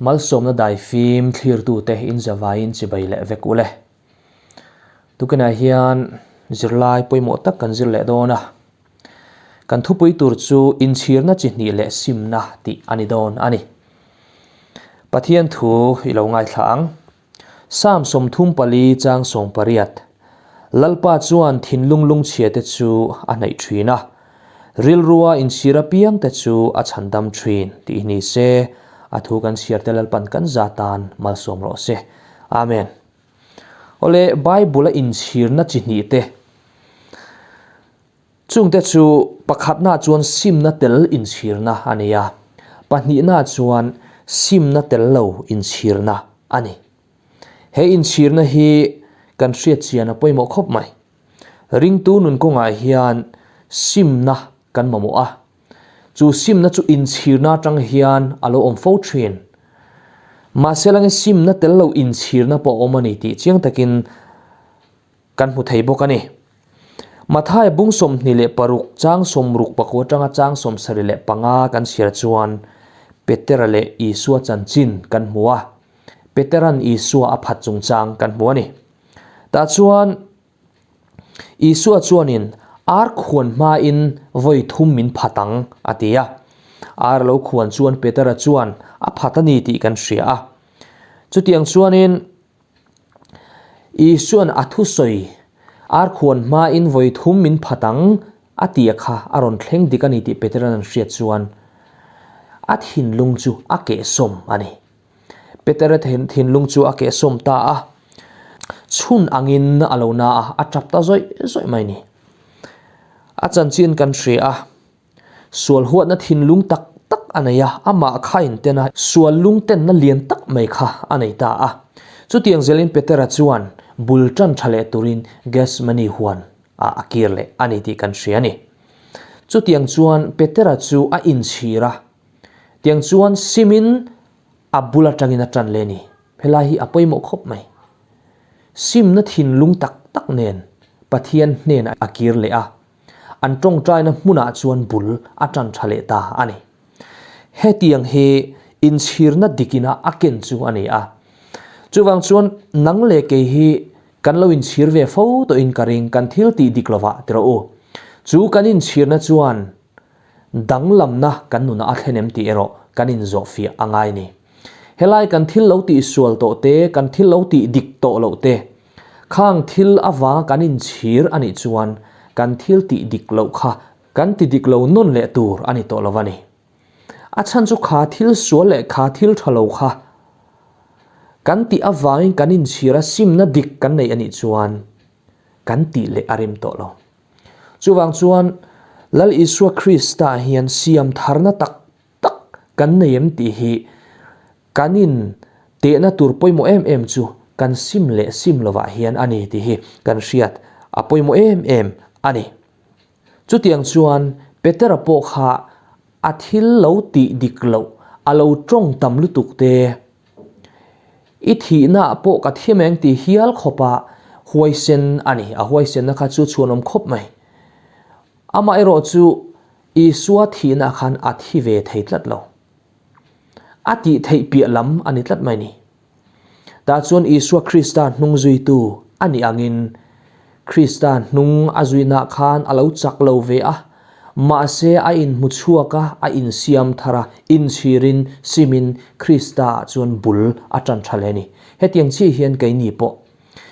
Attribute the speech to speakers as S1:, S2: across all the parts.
S1: Malsawmna daifim thlirtute in zavaiin chibai leh vek ule. Tukinah hian zirlai pawimawh tak kan zir leh dawn a. Kan thupui tur chu inchhirna chi hnih leh simna tih a ni dawn a ni. Pathian thu i lo ngaithla ang. Psalm 34 chang 18 Lalpa chuan thinlung lungchhia te chu a hnaih thin a, rilrua inchhir apiang te chu a chhandam thin tih ni se, a thu kan chhiar te Lalpan kan za tan malsawm rawh se. Amen. Awle, Bible a inchhirna chi hnih te. Chungte chu pakhatna chuan simna tel inchhirna a ni a, pahnihna chuan simna tel lo inchhirna a ni. He inchhirna hi kan hriat chian a pawimawh khawp mai. Ringtu nun kawngah hian simna kan mamawh a, chu simna chu inchhirna atang hian a lo awm fo thin. Mahse langin simna tel lo inchhirna pawh a awm a ni tih chiang takin kan hmu thei bawk a ni. Mathaia bung 26 chang 60 pakua atanga chang 75 kan chhiar chuan Petera leh Isua chanchin kan hmu a, Petera'n Isua a phat chungchang kan hmu a ni. Tah chuan Isua chuanin ar khuan hmain vawi thum min phat ang a ti a. Ar lo khuan chuan Petera chuan a phat a ni tih kan hria a. Chutiang chuanin Isua'n a thusawi, Ar khuan hmain vawi thum min phat ang, a ti a kha a rawn thleng dik a ni tih Petera'n an hriat chuan a thinlung chu a kehsawm a ni. Petera thinlung chu a kehsawm ta a, chhun angin a lo na a, a tap ta zawih zawih mai a ni. A chanchin kan hria a. Sual huatna thinlung tak tak a nei a, amah kha inten a, sual lungtenna lian tak mai kha a nei ta a. Chutiang zelin Petera chuan bul tan tha leh turin Gethsemane huan ah a kir leh a ni tih kan hria a ni. Chutiang chuan Petera chu a inchhir a, tiang chuan simin a bul atangin a tan leh a ni. Helai hi a pawimawh khawp mai. Simna thinlung tak tak nen Pathian hnenah a kir leh a. An tawngtaina hmunah chuan bul a tan tha leh ta a ni. Hetiang hi inchhirna dikina a ken chu a ni a. Chuvang chuan nang leh kei hi kan lo inchhir ve fo tawhin ka ring, kan thil tih dik lovah ti rawh u. Chu kan inchhirna chuan danglamna kan nunah a thlen em tih erawh kan inzawhfiah a ngai ni. Helai kan thil lo tihsual tawh te, kan thil lo tih dik tawh loh te, Khang thil avanga kan inchhir a nih chuan kan thil tih dik loh kha kan ti dik lo nawn leh tur a ni tawh lo a ni. A chhan chu kha thil sual leh kha thil tha lo kha kan tih avangin kan inchhir a simna dik kan nei a nih chuan kan tih leh a rem tawh lo. Chuvang chuan Lal Isua Krista hian siam tharna tak tak kan nei em tih hi Kan in tehna tur pawimawh em em chu kan sim leh sim lovah hian a ni tih hi kan hriat a pawimawh em em a ni. Chutiang chuan Petera pawh kha a thil lo tih dik loh a lo tawng tam lutuk te, I thihna ah pawh ka thi meng tih hial khawpa huaisen a ni, a huaisenna kha chu chhuanawm khawp mai. Amaherawh chu Isua thihna khan a thi ve thei tlat lo. A tih theih piah lam a ni tlat mai ni. Tah chuan Isua Krista hnung zuitu a nih angin Krista hnung a zuinah khan a lo chak lo ve a, mahse a inhmu chhuak a, a insiam thar a, inchhirin, simin Krista ah chuan bul a tan tha leh a ni. Hetiang chiah hian keini pawh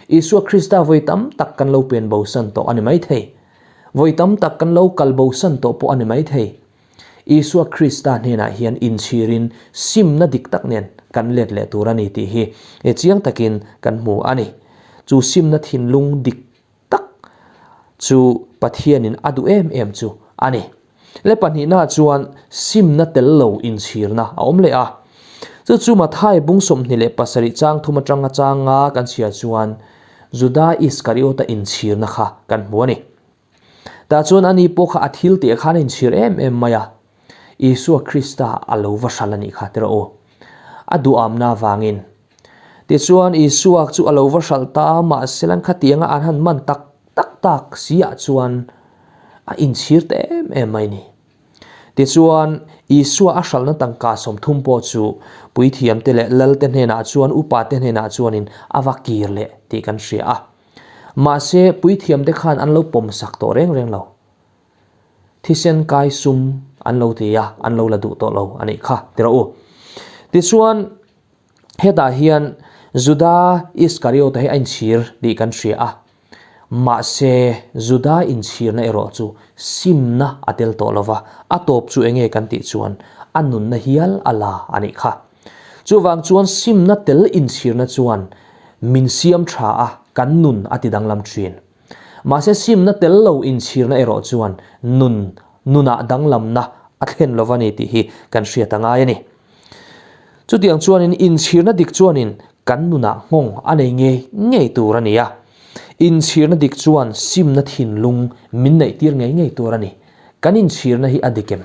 S1: Isua Krista vawi tam tak kan lo pen bosan tawh a ni maithei. Vawi tam tak kan lo kal bosan tawh pawh a ni maithei. Isua Krista hnenah hian inchhirin simna dik tak nen kan let leh tur a ni tih hi e chiang takin kan hmu a ni. Chu simna thinlung dik tak chu Pathianin a duh em em chu a ni. Le pahnihna chuan simna tel lo inchhirna a awm leh a. Chu chu Mathai bung 27 chang thum atanga changa kan chhiar chuan Juda Iskariota inchhirna kha kan hmu a ni. Tah chuan ani pawh kha a thil tih khan a inchhir em em mai a, Isua Krista a lo va hral a nih kha ti rawh u. A duhamna avangin. Tichuan Isua chu a lo va hral ta a, mahse lan khatianga an han man tak tak tak si ah chuan a inchhir ta em em mai ni. Tichuan, Isua a hralhna tangka 30 pawh chu puithiamte leh lalte hnenah chuan upate hnenah chuanin a va kir leh tih kan hria a. Mahse, puithiamte khan an lo pawmsak tawh reng reng lo. Thisen kai sum an lo ti a, an lo la duh tawh lo a nih kha ti rawh u. Tichuan, hetah hian Juda Iskariota hi a inchhir tih kan hria a. Mahse, Juda inchhirna erawh chu simna a tel tawh lo va, a tawp chu enge kan tih chuan a nunna hial a la a nih kha. Chuvang chuan simna tel inchhirna chuan min siam tha a, kan nun a tidanglam thin. Mahse simna tel lo inchhirna erawh chuan nun, nunah danglamna a thlen lo va ni tih hi kan hriat a ngai a ni. Chutiang chuanin inchhirna dik chuanin kan nunah nghawng a nei ngei ngei tur a ni a. Inchhirna dik chuan simna thinlung min neihtir ngei ngei tur a ni. Kan inchhirna hi a dik em?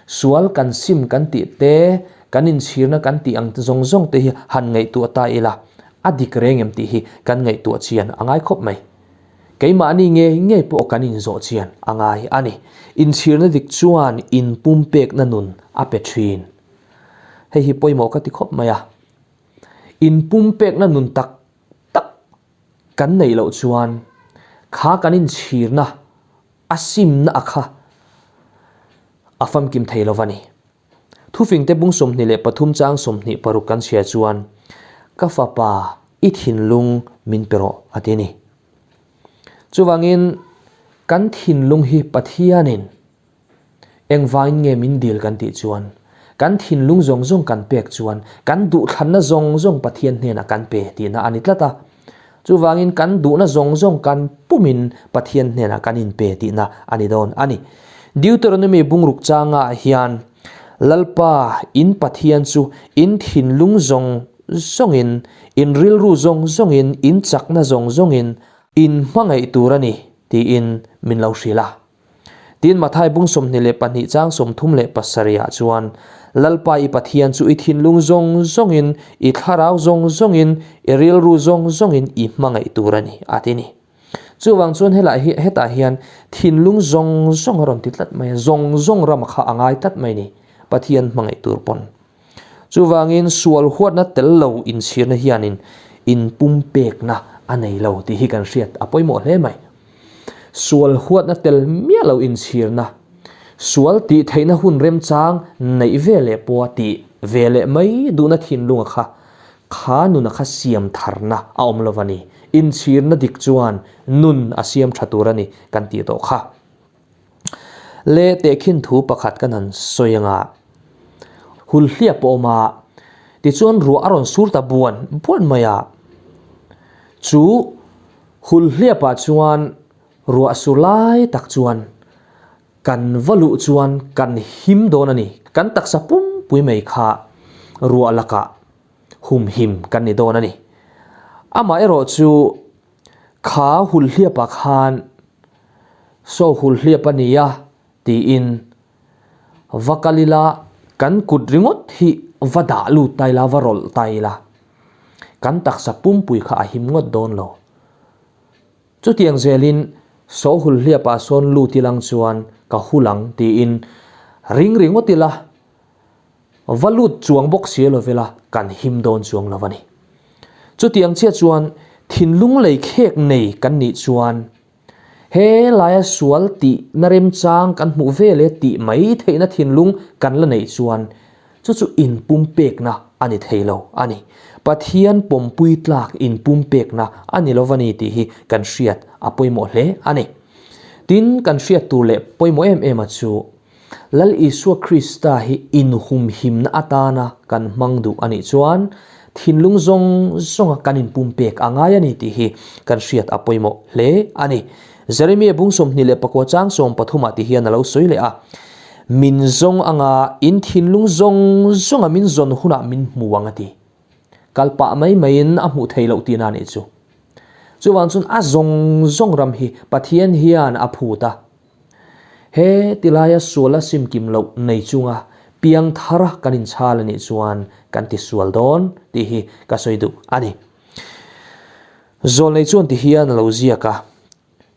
S1: Sual kan sim kan tih te, kan inchhirna kan tih ang zawng zawng te hi han ngaihtuah ta ila, a dik reng em tih hi kan ngaihtuah chian a ngai khawp mai. Keimahni ngei ngei pawh kan inzawh chian a ngai a ni. Inchhirna dik chuan inpumpekna nun a pe thin. Hei hi pawimawh ka ti khawp mai a. Inpumpekna nun tak tak kan neih loh chuan kha kan inchhirna A simna a kha a famkim thei lo va ni. Thufingte bung 23 chang 26 kan chhia chuan, Ka fapa, i thinlung min pe rawh, a ti a ni. Chuvangin, kan thinlung hi Pathianin engvangin nge min dil kan tih chuan, kan thinlung zawng zawng kan pek chuan kan duhthlanna zawng zawng Pathian hnenah kan pe tihna a ni tlat a. Chuvangin kan duhna zawng zawng kan pumin Pathian hnenah kan inpe tihna a ni dawn a ni. Deuteronomy bungruk changah hian Lalpa in Pathian chu in thinlung zawng zawngin, in rilru zawng zawngin, in chakna zawng zawngin in hmangaih tur a ni tiin min lo hrilh a. Tin, Mathai bung 22 chang 37 ah chuan, Lalpa i Pathian chu i thinlung zawng zawngin, i thlarau zawng zawngin, i rilru zawng zawngin i hmangaih tur a ni, a ti ni. Chuvang chuan helai hi hetah hian thinlung zawng zawng a rawn ti tlat mai a, zawng zawng rama kha a ngai tlat mai ni, Pathian hmangaih tur pawn. Chuvangin sual huatna tel lo inchhirna hianin inpumpekna a nei lo tih hi kan hriat a pawimawh hle mai. Sual huatna tel miah lo inchhirna, sual tih theihna hun remchang neih ve leh pawha tih ve leh mai duhna thinlunga kha, kha nuna kha siam tharna a awm lo va ni. Inchhirna dik chuan nun a siam tha tur a ni kan tih tawh kha. Le tehkhin thu pakhat kan han sawi anga hul hliap a awm a, tichuan ruah a rawn sur ta buan buan mai a, chu hul hliapah chuan ruah sur lai tak chuan kan va luh chuan kan him dawn a ni, kan taksa pumpui mai kha ruah lakah humhim kan ni dawn a ni. Amaherawhchu kha hul hliapah khan Saw hul hliap a nia tiin va kal ila kan kut ringawt hi va dah lut ta ila, va rawlh ta ila kan taksa pumpui kha a him ngawt dawn lo. Chutiang zelin saw hul hliapah sawn lut ilang chuan ka hul ang tiin ring ringawt ila Va lut chuang bawk si lo vela kan him dawn chuang lo a ni. Chutiang chiah chuan thinlung lei khek nei kan nih chuan he laia sual tihna remchang kan hmuh ve leh tih mai theihna thinlung kan la neih chuan chu chu inpumpekna a ni thei lo a ni. Pathian pawmpui tlak inpumpekna a ni lo va ni tih hi kan hriat a pawimawh hle a ni. Tin, kan hriat tur leh pawimawh em em a chu Lal Isua Krista hi inhumhimna atana kan hmang duh a nih chuan thinlung zawng zawnga kan inpumpek a ngai a ni tih hi kan hriat a pawimawh hle a ni. Jeremia bung 29 chang 13 ah ti hian a lo sawi leh a, Min zawng anga in thinlung zawng zawnga min zawn hunah min hmu ang a ti. Kal pah mai maiin a hmuh theih loh tihna a nih chu. Chuvang chuan a zawng zawng ram hi Pathian hian a phut a. He tilaia suala simkim loh nei chunga piang thara kan inchhal a nih chuan kan ti sual dawn tih hi ka sawi duh a ni. Zawlnei chuan ti hian a lo ziak a,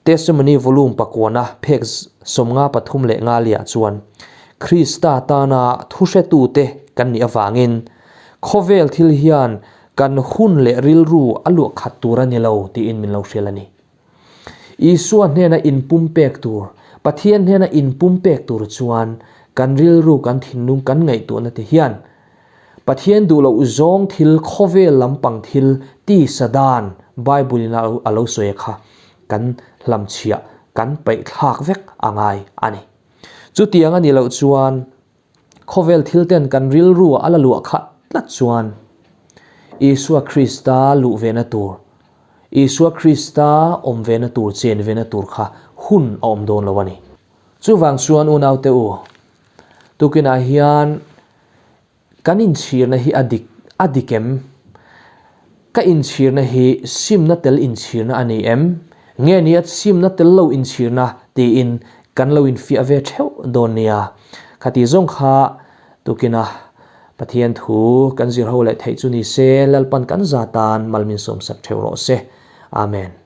S1: Testimony Volume pakuana phek 53 leh ngaliah chuan, Krista tana thuhretute kan nih avangin khawvel thil hian kan hun leh rilru a luah khat tur a ni lo tiin min lo hrilh a ni. Isua hnena inpumpek tur, Pathian hnena inpumpek tur chuan kan rilru, kan thinlung, kan ngaihtuahna te hian Pathian duh loh zawng thil, khawvel lampang thil, tisa dan Bible in a lo sawi a kha kan hlamchhiah, kan paihthlak vek a ngai a ni. Chutiang a nih loh chuan khawvel thil ten kan rilru a la luah khat tlat chuan Isua Krista luh vena tur, Isua Krista awm vena tur, chen vena tur kha hun a awm dawn lo a ni. Chuvang chuan unaute u, tukinah hian Kan inchhirna hi a dik a dik em? Ka inchhirna hi simna tel inchhirna a ni em? Nge nia simna tel lo inchhirna tiin kan lo infiah ve theuh dawn nia. Khati zawng kha tukina Pathian thu kan zirho leh theih chu ni se, Lalpan kan za tan mal min sawmsak theuh rawh se. Amen.